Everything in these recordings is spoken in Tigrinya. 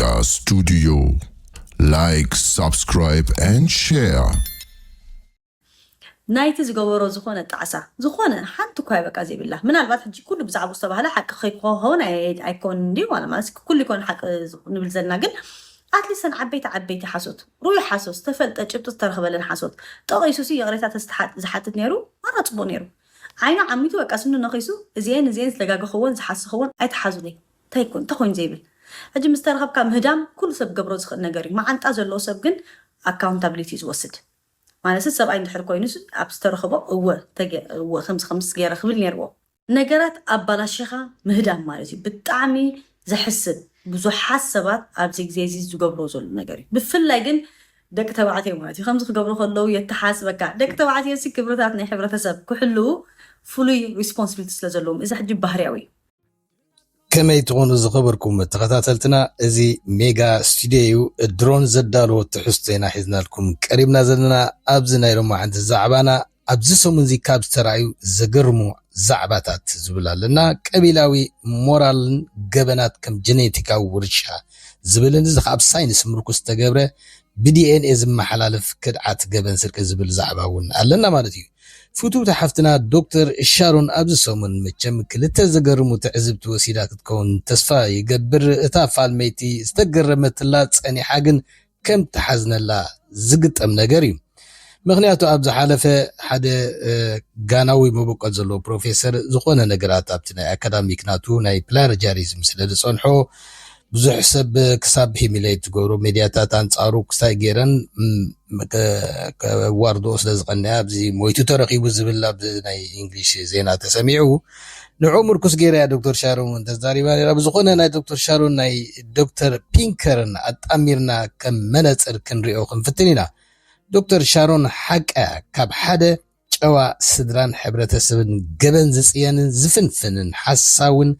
Studio. Like, subscribe, and share. ናይቲ ዝገበሮ ዝኾነ ጣዕሳ ዝኾነ ሓንቲ እኳ በቃ ዘይብላ። ምናልባት ሕጂ ኩሉ ብዛዕባ ዝተባህለ ሓቂ ከይኮኸውን ኣይኮን እንዲ ዋላ ማለት ኩሉ ይኮን ሓቂ ንብል ዘለና፣ ግን ኣትሊስን ዓበይቲ ዓበይቲ ሓሶት፣ ሩይ ሓሶት፣ ዝተፈልጠ ጭብጢ ዝተረኽበለን ሓሶት ጠቒሱ ሲ ይቕሬታ ተዝሓትት ነይሩ ኣራፅቦ ነይሩ። ዓይኑ ዓሚቱ በቃ ስኑ ነኺሱ እዚኤን እዚኤን ዝተጋገኽዎን ዝሓሰኽዎን ኣይትሓዙለይ እንታይ ኮን እንታይ ኮይኑ ዘይብል። ሕጂ ምስ ተረኸብካ ምህዳም ኩሉ ሰብ ገብሮ ዝኽእል ነገር እዩ። መዓንጣ ዘለዎ ሰብ ግን ኣካውንታብሊቲ ዝወስድ ማለት ሰብኣይ እንድሕር ኮይኑ ኣብ ዝተረኸቦ እወ ተገ- እወ ከምዚ ከምዚ ገይረ ክብል ነይርዎ። ነገራት ኣባላሽኻ ምህዳም ማለት እዩ። ብጣዕሚ ዘሕስብ ብዙሓት ሰባት ኣብዚ ግዜ እዚ ዝገብሮ ዘሎ ነገር እዩ። ብፍላይ ግን ደቂ ተባዕትዮ ማለት እዩ ከምዚ ክገብሩ ከለዉ የተሓስበካ። ደቂ ተባዕትዮ ሲ ክብርታት ናይ ሕብረተሰብ ክሕልዉ ፍሉይ ሪስፖንስቢሊቲ ስለ ዘለዎም እዚ ሕጂ ባህርያዊ እዩ። ከመይ ትኾኑ ዝኸበርኩም ተኸታተልትና፣ እዚ ሜጋ ስቱድዮ እዩ። ድሮን ዘዳለዎ ትሕዝቶ ኢና ሒዝናልኩም ቀሪብና ዘለና። ኣብዚ ናይ ሎማዓንቲ ዛዕባና ኣብዚ ሰሙን እዚ ካብ ዝተረኣዩ ዘገርሙ ዛዕባታት ዝብል ኣለና። ቀቢላዊ ሞራልን ገበናት ከም ጀኔቲካዊ ውርሻ ዝብልን እዚ ካብ ሳይንስ ምርኩስ ዝተገብረ ብዲኤንኤ ዝመሓላለፍ ክድዓት ገበን ስርቂ ዝብል ዛዕባ እውን ኣለና ማለት እዩ። ፍትውቲ ሓፍትና ዶክተር ሻሮን ኣብዚ ሰሙን መቸም ክልተ ዘገርሙ ትዕዝብቲ ወሲዳ ክትከውን ተስፋ ይገብር። እታ ፋልመይቲ ዝተገረመትላ ጸኒሓ ግን ከም ትሓዝነላ ዝግጠም ነገር እዩ። ምክንያቱ ኣብ ዝሓለፈ ሓደ ጋናዊ መበቆል ዘለዎ ፕሮፌሰር ዝኾነ ነገራት ኣብቲ ናይ ኣካዳሚክ ናቱ ናይ ፕላጃሪዝም ስለ ዝፀንሖ ብዙሕ ሰብ ክሳብ ሂሚሌት ትገብሮ ሜድያታት ኣንፃሩ ክሳይ ገይረን ከዋርድኦ ስለ ዝቐንያ ኣብዚ ሞይቱ ተረኺቡ ዝብል ኣብ ናይ እንግሊሽ ዜና ተሰሚዑ። ንዑ ምርኩስ ገይረ እያ ዶክተር ሻሮን እውን ተዛሪባ ነራ። ብዝኾነ ናይ ዶክተር ሻሮን ናይ ዶክተር ፒንከርን ኣጣሚርና ከም መነፅር ክንሪኦ ክንፍትን ኢና። ዶክተር ሻሮን ሓቃ እያ። ካብ ሓደ ጨዋ ስድራን ሕብረተሰብን ገበን ዝፅየንን ዝፍንፍንን ሓሳውን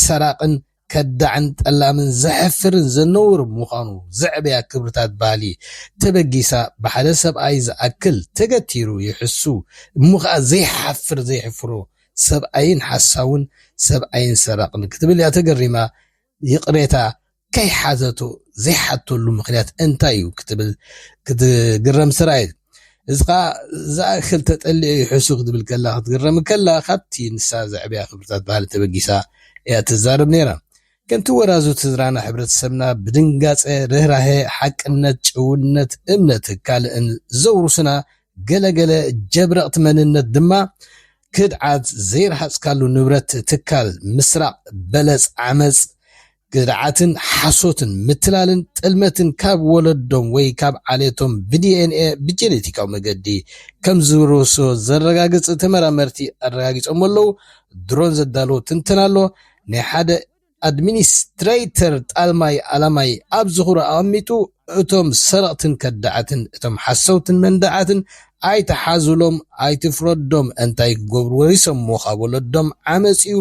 ሰራቕን ከዳዕን ጠላምን ዘሕፍርን ዘነውር ምዃኑ ዘዕበያ ክብርታት ባህሊ ተበጊሳ ብሓደ ሰብኣይ ዝኣክል ተገቲሩ ይሕሱ እሞ ኸዓ ዘይሓፍር ዘይሕፍሮ ሰብኣይን ሓሳውን ሰብኣይን ሰራቕን ክትብል እያ ተገሪማ። ይቕሬታ ከይሓዘቶ ዘይሓተሉ ምኽንያት እንታይ እዩ ክትብል ክትግረም ዝተረኣየት። እዚ ከዓ ዝኣክል ተጠሊዑ ይሕሱ ክትብል ከላ ክትግረም ከላ ካብቲ ንሳ ዘዕብያ ክብርታት ባህሊ ተበጊሳ እያ ትዛረብ ነይራ። ከምቲ ወራዙ ትዝራና ሕብረተሰብና ብድንጋፀ ርህራሄ ሓቅነት ጭውነት እምነት ካልእን ዘውርሱና ገለገለ ጀብረቕቲ መንነት ድማ ክድዓት ዘይረሃፅካሉ ንብረት ትካል ምስራቕ በለፅ ዓመፅ ክድዓትን ሓሶትን ምትላልን ጥልመትን ካብ ወለዶም ወይ ካብ ዓሌቶም ብዲኤንኤ ብጀኔቲካዊ መገዲ ከም ዝውርሶ ዘረጋግፅ ተመራመርቲ ኣረጋጊፆም ኣለዉ። ድሮን ዘዳለዎ ትንትን ኣሎ። ናይ ሓደ ኣድሚኒስትሬተር ጣልማይ ኣላማይ ኣብ ዝኽሩ ኣቐሚጡ እቶም ሰረቕትን ከዳዓትን እቶም ሓሰውትን መንዳዓትን ኣይትሓዙሎም ኣይትፍረዶም እንታይ ክገብሩ ወሪሶምዎ ካብ ወለዶም ዓመፅ እዩ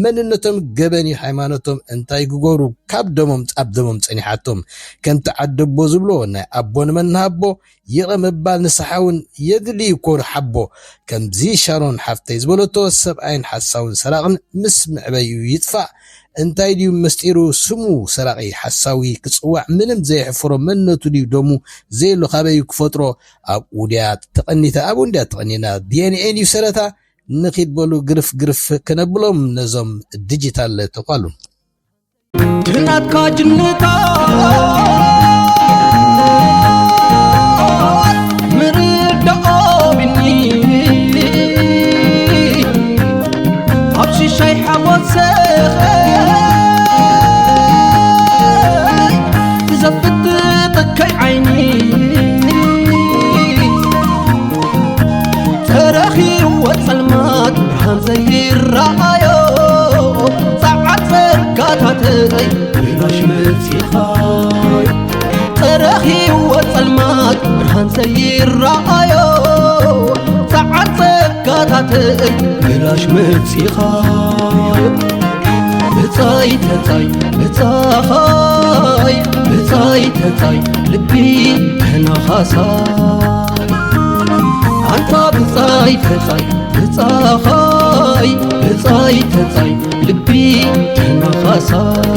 መንነቶም ገበን እዩ ሃይማኖቶም እንታይ ክገብሩ ካብ ደሞም ኣብ ደሞም ፀኒሓቶም ከምቲ ዓደቦ ዝብሎ ናይ ኣቦ ንመን ንሃቦ ይቕረ ምባል ንስሓ እውን የድሊ እዩ እኮ ሓቦ ከምዚ ሻሮን ሓፍተይ ዝበለቶ ሰብኣይን ሓሳውን ሰራቕን ምስ መዕበዩ ይጥፋእ እንታይ ድዩ መስጢሩ ስሙ ሰራቒ ሓሳዊ ክፅዋዕ ምንም ዘየሕፍሮ መንነቱ ድዩ ደሙ ዘየሎ ካበዩ ክፈጥሮ ኣብኡ ድያ ተቐኒታ ኣብኡ እንድያ ተቐኒና ዲኤንኤ ድዩ ሰረታ ንኺድ በሉ ግርፍ ግርፍ ክነብሎም ነዞም ዲጂታል ተኳሉ ትናትካ ጅንታ ምርዳኦ ብኒ ኣብ ሽሻይ ሓጎሰኸይ ዘፍጥጠከይ ዓይኒ ተረኺብዎ ጸልማት ብርሃን ዘይረኣዮ ጸዓት ጸጋታተይ ብላሽ መጺኻዮ ተረኺብዎ ጸልማት ብርሃን ዘይረኣዮ ጸዓት ጸጋታተይ ብላሽ መጺኻዮ ብጻይ ተጻይ ብጻኻይ ብጻይ ተጻይ ልቢ ተናኻሳይ ኣንታ ብጻይ ተጻይ ብጻኻይ ብጻይ ተጻይ ልቢ ተናኻሳይ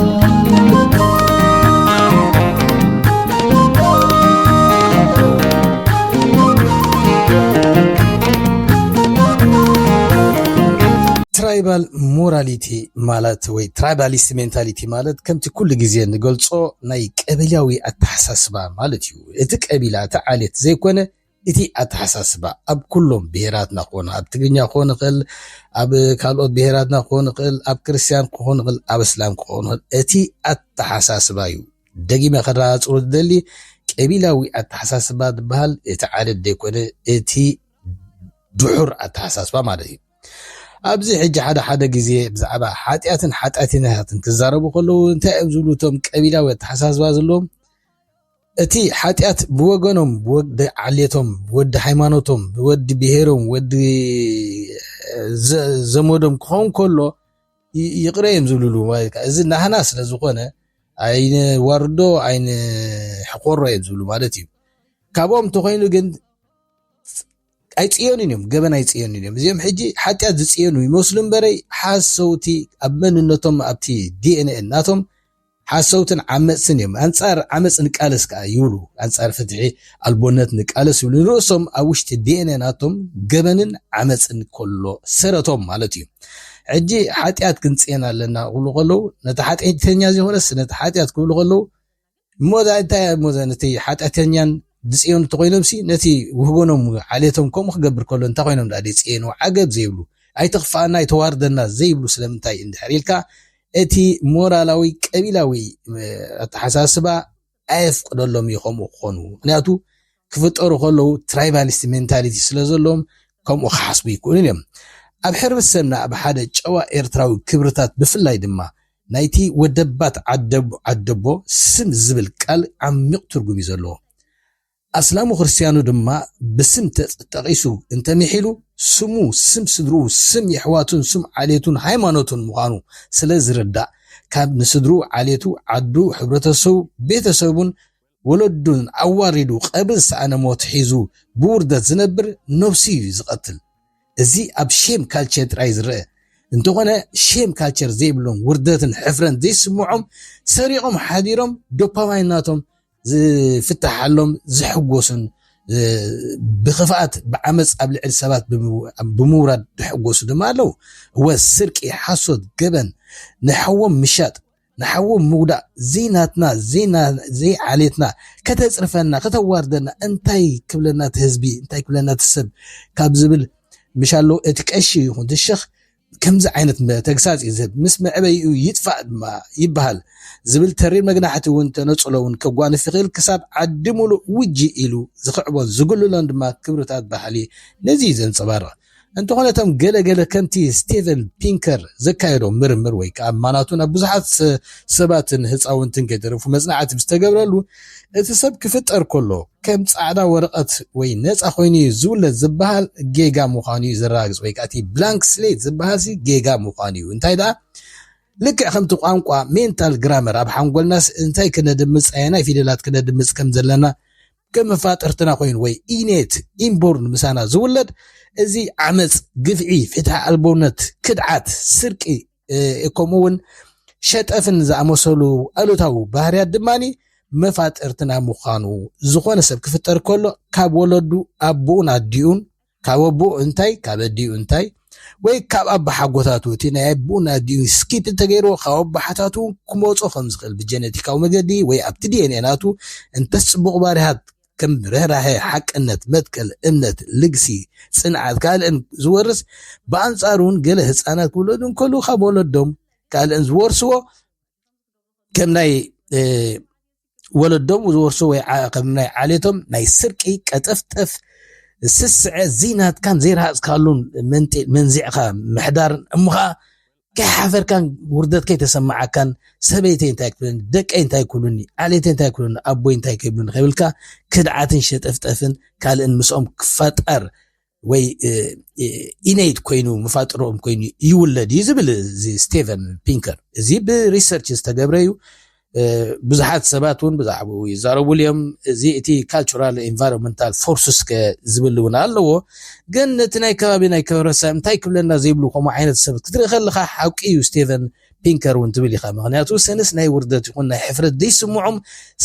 ትራይባል ሞራሊቲ ማለት ወይ ትራይባሊስት ሜንታሊቲ ማለት ከምቲ ኩሉ ግዜ ንገልጾ ናይ ቀቢላዊ ኣተሓሳስባ ማለት እዩ። እቲ ቀቢላ እቲ ዓሌት ዘይኮነ እቲ ኣተሓሳስባ ኣብ ኩሎም ብሄራትና ክኾን ኣብ ትግርኛ ክኾን ይኽእል፣ ኣብ ካልኦት ብሄራትና ክኾን ይኽእል፣ ኣብ ክርስትያን ክኾን ይኽእል፣ ኣብ እስላም ክኾን ይኽእል፣ እቲ ኣተሓሳስባ እዩ። ደጊመ ከረጋግጽ ዝደሊ ቀቢላዊ ኣተሓሳስባ ዝበሃል እቲ ዓሌት ዘይኮነ እቲ ድሑር ኣተሓሳስባ ማለት እዩ። ኣብዚ ሕጂ ሓደ ሓደ ግዜ ብዛዕባ ሓጢኣትን ሓጢኣተኛታትን ክዛረቡ ከለዉ እንታይ እዮም ዝብሉ እቶም ቀቢላዊ ኣተሓሳስባ ዘለዎም? እቲ ሓጢኣት ብወገኖም፣ ብወዲ ዓሌቶም፣ ብወዲ ሃይማኖቶም፣ ብወዲ ብሄሮም፣ ወዲ ዘ- ዘመዶም ክኸውን ከሎ ይ- ይቕረ እዮም ዝብልሉ። ማለት ከኣ እዚ ናህና ስለ ዝኾነ ኣይንዋርዶ ኣይንሕቆሮ እዮም ዝብሉ ማለት እዩ። ካብኦም እንተኾይኑ ግን ኣይጽየኑን እዮም፣ ገበን ኣይጽየኑን እዮም። እዚኦም ሕጂ ሓጢኣት ዝጽየኑ ይመስሉ እምበረይ ሓሰውቲ ኣብ መንነቶም ኣብቲ ዲ ኤን ኤ ናቶም ሓሰውትን ዓመጽትን እዮም። ኣንጻር ዓመጽ ንቃለስ ከኣ ይብሉ፣ ኣንጻር ፍትሒ ኣልቦነት ንቃለስ ይብሉ። ንርእሶም ኣብ ውሽጢ ዲ ኤን ኤ ናቶም ገበንን ዓመጽን ከሎ ሰረቶም ማለት እዩ። ሕጂ ሓጢኣት ክንጽየን ኣለና ክብሉ ከለዉ ነቲ ሓጢኣተኛ ዘይኮነስ ነቲ ሓጢኣት ክብሉ ከለዉ እሞ እዛ እንታይ እሞ እዛ ነቲ ሓጢኣተኛን ዝጽየኑ እንተኾይኖምሲ ነቲ ውህጎኖም ዓሌቶም ከምኡ ክገብር ከሎ እንታይ ኮይኖም ደኣ ይጽየኑ? ዓገብ ዘይብሉ ኣይተኽፍኣና ኣይተዋርደና ዘይብሉ ስለምንታይ እንድሕር ኢልካ እቲ ሞራላዊ ቀቢላዊ ኣተሓሳስባ ኣየፍቅደሎም እዩ ከምኡ ክኾኑ። ምክንያቱ ክፍጠሩ ከለዉ ትራይባሊስት ሜንታሊቲ ስለ ዘለዎም ከምኡ ክሓስቡ ይክእሉን እዮም። ኣብ ሕብረተሰብና ኣብ ሓደ ጨዋ ኤርትራዊ ክብርታት ብፍላይ ድማ ናይቲ ወደባት ዓደቦ ስም ዝብል ቃል ዓሚቕ ትርጉም እዩ ዘለዎ። ኣስላሙ ክርስትያኑ ድማ ብስም ተጠቒሱ እንተሚሒሉ ስሙ፣ ስም ስድርኡ፣ ስም የሕዋቱን ስም ዓሌቱን ሃይማኖቱን ምዃኑ ስለ ዝርዳእ ካብ ንስድርኡ፣ ዓሌቱ፣ ዓዱ፣ ሕብረተሰቡ፣ ቤተሰቡን ወለዱን ኣዋሪዱ ቀብሪ ዝሰኣነ ሞት ሒዙ ብውርደት ዝነብር ነብሱ እዩ ዝቐትል። እዚ ኣብ ሼም ካልቸር ጥራይ ዝረአ እንተኾነ ሼም ካልቸር ዘይብሎም ውርደትን ሕፍረን ዘይስምዖም ሰሪቖም ሓዲሮም ዶፓማይን ናቶም ዝፍትሓሎም ዝሕጎሱን ብኽፍኣት ብዓመፅ ኣብ ልዕሊ ሰባት ብምውራድ ዝሕጎሱ ድማ ኣለዉ። እወ ስርቂ፣ ሓሶት፣ ገበን፣ ንሓዎም ምሻጥ፣ ንሓዎም ምጉዳእ ዘይናትና ዘይዓሌትና ከተፅርፈና ከተዋርደና እንታይ ክብለና እቲ ህዝቢ እንታይ ክብለና እቲ ሰብ ካብ ዝብል ምሻሎ እቲ ቀሺ ይኹን እቲ ሸኽ ከምዚ ዓይነት ተግሳፅ እዩ ዝህብ። ምስ መዕበይኡ ይጥፋእ ድማ ይበሃል ዝብል ተሪር መግናሕቲ እውን ተነፅሎ እውን ከጓንፍ ይኽእል። ክሳብ ዓዲ ሙሉእ ውጂ ኢሉ ዝኽዕቦን ዝጉልሎን ድማ ክብርታት ባህሊ ነዚ እዩ ዘንፀባርቕ። እንተኾነ እቶም ገለገለ ከምቲ ስቴቨን ፒንከር ዘካየዶ ምርምር ወይ ከዓ ማናቱ ናብ ብዙሓት ሰባትን ህፃውንትን ከይተረፉ መፅናዕቲ ዝተገብረሉ እቲ ሰብ ክፍጠር ከሎ ከም ፃዕዳ ወረቐት ወይ ነፃ ኮይኑ እዩ ዝውለድ ዝበሃል ጌጋ ምዃኑ እዩ ዘረጋግፅ። ወይ ከዓ እቲ ብላንክ ስሌት ዝበሃል ጌጋ ምዃኑ እዩ። እንታይ ደኣ ልክዕ ከምቲ ቋንቋ ሜንታል ግራመር ኣብ ሓንጎልናስ እንታይ ክነድምፅ ኣየናይ ፊደላት ክነድምፅ ከም ዘለና ከም መፋጥርትና ኮይኑ ወይ ኢኔት ኢንቦርን ምሳና ዝውለድ እዚ ዓመፅ፣ ግፍዒ፣ ፍትሒ ኣልቦነት፣ ክድዓት፣ ስርቂ ከምኡ እውን ሸጠፍን ዝኣመሰሉ ኣሉታዊ ባህርያት ድማ መፋጥርትና ምዃኑ ዝኾነ ሰብ ክፍጠር ከሎ ካብ ወለዱ ኣቦኡን ኣዲኡን ካብ ኣቦኡ እንታይ ካብ ኣዲኡ እንታይ ወይ ካብ ኣባሓጎታቱ እቲ ናይ ኣቦኡን ኣዲኡ ስኪፕ እንተገይርዎ ካብ ኣባሓታቱ ክመፆ ከም ዝኽእል ብጀነቲካዊ መገዲ ወይ ኣብቲ ዲኤንኤ ናቱ እንተስ ፅቡቕ ባህርያት ከም ርህራሄ፣ ሓቅነት፣ መትከል፣ እምነት፣ ልግሲ፣ ፅንዓት ካልእን ዝወርስ ብኣንፃሩ እውን ገለ ህፃናት ክውለዱ እንከሉ ካብ ወለዶም ካልእን ዝወርስዎ ከም ናይ ወለዶም ዝወርሱ ወይ ከም ናይ ዓሌቶም ናይ ስርቂ፣ ቀጠፍጠፍ፣ ስስዐ፣ ዘይናትካን ዘይረሃፅካሉን መንዚዕካ ምሕዳርን እሞ ከዓ ከይሓፈርካን ውርደት ከይተሰማዓካን ሰበይተይ እንታይ ክብለኒ፣ ደቀይ እንታይ ክብሉኒ፣ ዓሌተይ እንታይ ክብሉኒ፣ ኣቦይ እንታይ ከይብሉኒ ከይብልካ ክድዓትን ሸጠፍጠፍን ካልእን ምስኦም ክፈጠር ወይ ኢነይት ኮይኑ መፋጥሮኦም ኮይኑ ይውለድ እዩ ዝብል እዚ ስቴቨን ፒንከር። እዚ ብሪሰርች ዝተገብረ እዩ። ብዙሓት ሰባት እውን ብዛዕባኡ ይዛረቡሉ እዮም። እዚ እቲ ካልቸራል ኢንቫይሮንመንታል ፎርስስ ከ ዝብል እውን ኣለዎ። ግን ነቲ ናይ ከባቢ ናይ ከበረሰብ እንታይ ክብለና ዘይብሉ ከምኡ ዓይነት ሰብ ክትርኢ ከለኻ ሓቂ እዩ ስቴቨን ፒንከር እውን ትብል ኢኻ። ምክንያቱ ሰንስ ናይ ውርደት ይኹን ናይ ሕፍረት ዘይስምዖም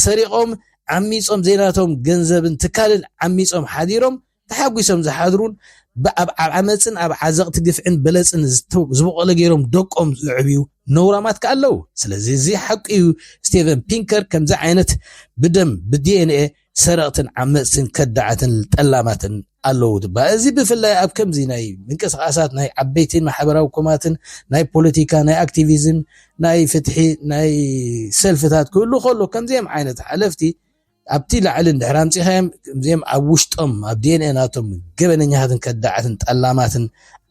ሰሪቖም ዓሚፆም ዘይናቶም ገንዘብን ትካልን ዓሚፆም ሓዲሮም ተሓጒሶም ዝሓድሩን፣ ብ-፣ ኣብ፣ ኣብ ዓመፅን ኣብ ዓዘቕቲ ግፍዕን በለፅን ዝተ-፣ ዝበቖለ ገይሮም ደቆም ዘዕብዩ ነውራማት ከ ኣለዉ። ስለዚ እዚ ሓቂ እዩ። ስቴቨን ፒንከር ከምዚ ዓይነት ብደም፣ ብዲኤንኤ ሰረቕትን ዓመፅትን ከዳዓትን ጠላማትን ኣለዉ ትባ። እዚ ብፍላይ ኣብ ከምዚ ናይ ምንቅስቃሳት ናይ ዓበይትን ማሕበራዊ ኮማትን ናይ ፖለቲካ፣ ናይ ኣክቲቪዝም፣ ናይ ፍትሒ፣ ናይ ሰልፍታት ክህሉ ከሎ፣ ከምዚኦም ዓይነት ሓለፍቲ ኣብቲ ላዕሊ እንድሕር ኣምፂኻዮም፣ ከምዚኦም ኣብ ውሽጦም፣ ኣብ ዲኤንኤ ናቶም ገበነኛታትን ከዳዓትን ጠላማትን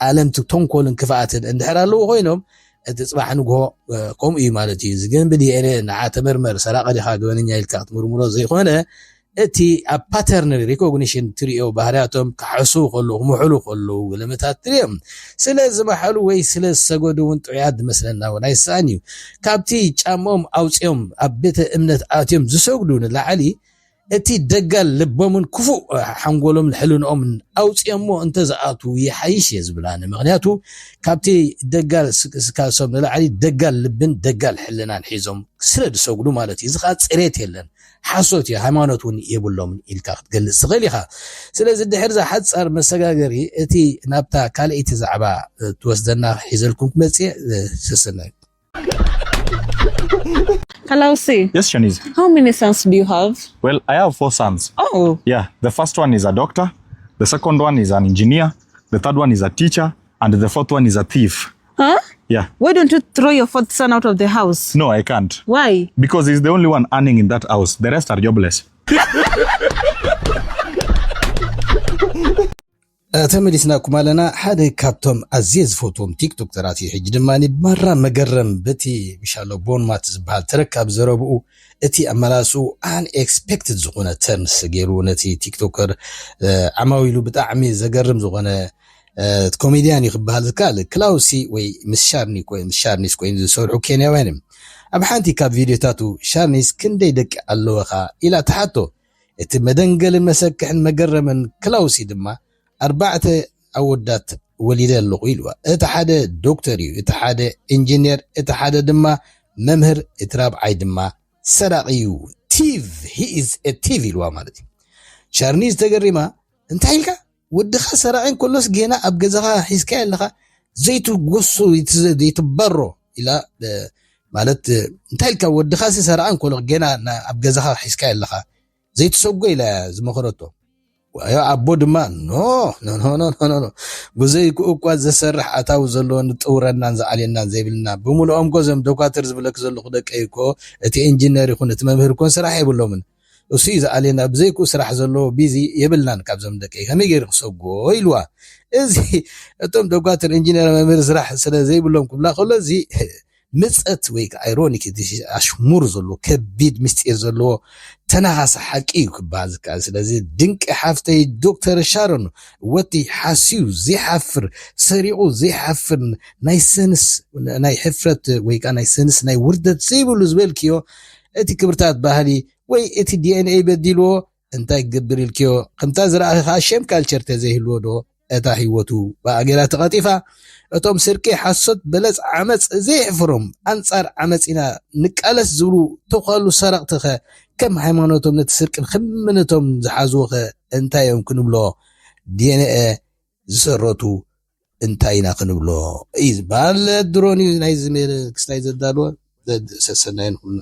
ኣለምቲ ተንኮልን ክፍኣትን እንድሕር ኣለዉ ኮይኖም፣ እቲ ፅባሕ ንግሆ፣ እ፣ ከምኡ እዩ ማለት እዩ። እዚ ግን ብዲኤንኤ ንዓ ተመርመር፣ ሰራቂ ዲኻ ገበነኛ ኢልካ ክትምርምሮ ዘይኮነ፣ እቲ ኣብ ፓተርናል ሪኮግኒሽን ትሪኦ ባህርያቶም ክሓስዉ ከለዉ፣ ክምሕሉ ከለዉ፣ ለመታት ትሪኦም። ስለ ዝመሓሉ ወይ ስለ ዝሰገዱ እውን ጥዑያት ዝመስለና እውን ኣይስኣን እዩ። ካብቲ ጫምኦም ኣውፂኦም ኣብ ቤተ እምነት ኣትዮም ዝሰግዱ ንላዕሊ፣ እቲ ደጋል ልቦምን ክፉእ ሓንጎሎምን ሕልንኦምን ኣውፂኦሞ እንተዝኣትዉ ይሓይሽ እየ ዝብል ኣነ። ምኽንያቱ ካብቲ ደጋል ስ-፣ ስካሶም ንላዕሊ ደጋል ልብን ደጋል ሕልናን ሒዞም ስለ ዝሰግዱ ማለት እዩ። እዚ ኸዓ ፅሬት የለን፣ ሓሶት እዩ፣ ሃይማኖት እውን የብሎምን ኢልካ ክትገልፅ ትኽእል ኢኻ። ስለዚ ድሕሪ እዛ ሓፃር መሰጋገሪ እቲ ናብታ ካልኣይቲ ዛዕባ፣ እ፣ ትወስደና ሒዘልኩም ክመፅእ፣ እ፣ ሰሰናዩ። Kalausi, Yes, Shanice. How many sons do you have? Well, I have four sons. Oh, Yeah, the first one is a doctor, the second one is an engineer, the third one is a teacher, and the fourth one is a thief. Huh? Yeah. Why don't you throw your fourth son out of the house? No, I can't. Why? Because he's the only one earning in that house. The rest are jobless. ተመሊስናኩም ኣለና። ሓደ ካብቶም ኣዝየ ዝፈትዎም ቲክቶክተራት እዩ። ሕጂ ድማ ብማራ መገረም በቲ ምሻሎ ቦንማት ዝበሃል ተረካብ ዘረብኡ፣ እቲ ኣመላልስኡ ኣንኤክስፔክትድ ዝኾነ ተርንስ ገይሩ ነቲ ቲክቶከር፣ እ፣ ዓማዊሉ ብጣዕሚ ዘገርም ዝኾነ፣ እ፣ ኮሜድያን እዩ ክበሃል ዝከኣል። ክላውሲ ወይ ምስ ሻርኒ ኮይ-፣ ምስ ሻርኒስ ኮይኑ ዝሰርሑ ኬንያውያን እዮም። ኣብ ሓንቲ ካብ ቪድዮታቱ ሻርኒስ ክንደይ ደቂ ኣለወኻ ኢላ ትሓቶ። እቲ መደንገልን መሰክሕን መገረምን ክላውሲ ድማ ኣርባዕተ ኣወዳት ወሊደ ኣለኹ ኢልዋ። እቲ ሓደ ዶክተር እዩ፣ እቲ ሓደ ኢንጂነር፣ እቲ ሓደ ድማ መምህር፣ እቲ ራብዓይ ድማ ሰራቂ እዩ። ቲቭ፣ he is a ቲቭ ኢልዋ ማለት እዩ። ሻርኒዝ ተገሪማ፣ እንታይ ኢልካ? ወድኻ ሰራቂ እንከሎስ ጌና ኣብ ገዛኻ ሒዝካዮ ኣለኻ ዘይትጎሶ ዘይትበሮ ኢላ። ማለት እንታይ ኢልካ? ወድኻሲ ሰራቂ እንከሎ ጌና ኣብ ገዛኻ ሒዝካዮ ኣለኻ ዘይትሰጎ ኢላ ዝመኸረቶ። ዋዮ ኣቦ ድማ ኖ ኖ ኖ ኖ ኖ ኖ፣ ብዘይክኡ እኳ ዘሰርሕ ኣታዊ ዘለዎ ንጥውረናን ዝኣልየናን ዘይብልና ብምልኦም። ጎዞም ዶኳትር ዝብለክ ዘለኹ ደቀይ እኮ እቲ ኢንጂነር ይኹን እቲ መምህር እኮ ስራሕ የብሎምን። እሱ እዩ ዝኣልየና፣ ብዘይክኡ ስራሕ ዘለዎ ቢዚ የብልናን። ካብዞም ደቀይ ከመይ ገይሩ ክሰጎ ኢልዋ። እዚ እቶም ዶኳትር ኢንጂነር መምህር ስራሕ ስለ ዘይብሎም ክብላ ከሎ እዚ ምጸት ወይ ከዓ ኢሮኒክ፣ እቲ ኣሽሙር ዘሎ ከቢድ ምስጢር ዘለዎ ተናኻሲ ሓቂ እዩ ክበሃል ዝከኣል። ስለዚ ድንቂ ሓፍተይ ዶክተር ሻሮን፣ ወቲ ሓስዩ ዘይሓፍር፣ ሰሪቑ ዘይሓፍር፣ ናይ ሰንስ ናይ ሕፍረት ወይ ከዓ ናይ ሰንስ ናይ ውርደት ዘይብሉ ዝበልክዮ፣ እቲ ክብርታት ባህሊ ወይ እቲ ዲኤንኤ በዲልዎ እንታይ ክገብር ኢልክዮ? ከምታ ዝረኣኺ ከዓ ሼም ካልቸር ተዘይህልዎ ዶ እታ ህይወቱ ብኣጌራ ተቐጢፋ? እቶም ስርቂ፣ ሓሶት፣ በለጽ፣ ዓመጽ ዘይሕፍሮም ኣንጻር ዓመጽ ኢና ንቃለስ ዝብሉ ተዃሉ ሰረቕትኸ ከም ሃይማኖቶም ነቲ ስርቅን ክምነቶም ዝሓዝዎኸ እንታይ እዮም ክንብሎ? ዲኤንኤ ዝሰረቱ እንታይ ኢና ክንብሎ እዩ ዝበሃል። ድሮን እዩ ናይዚ ክስታይ ዘዳልወ። ሰሰናየን ኩልና።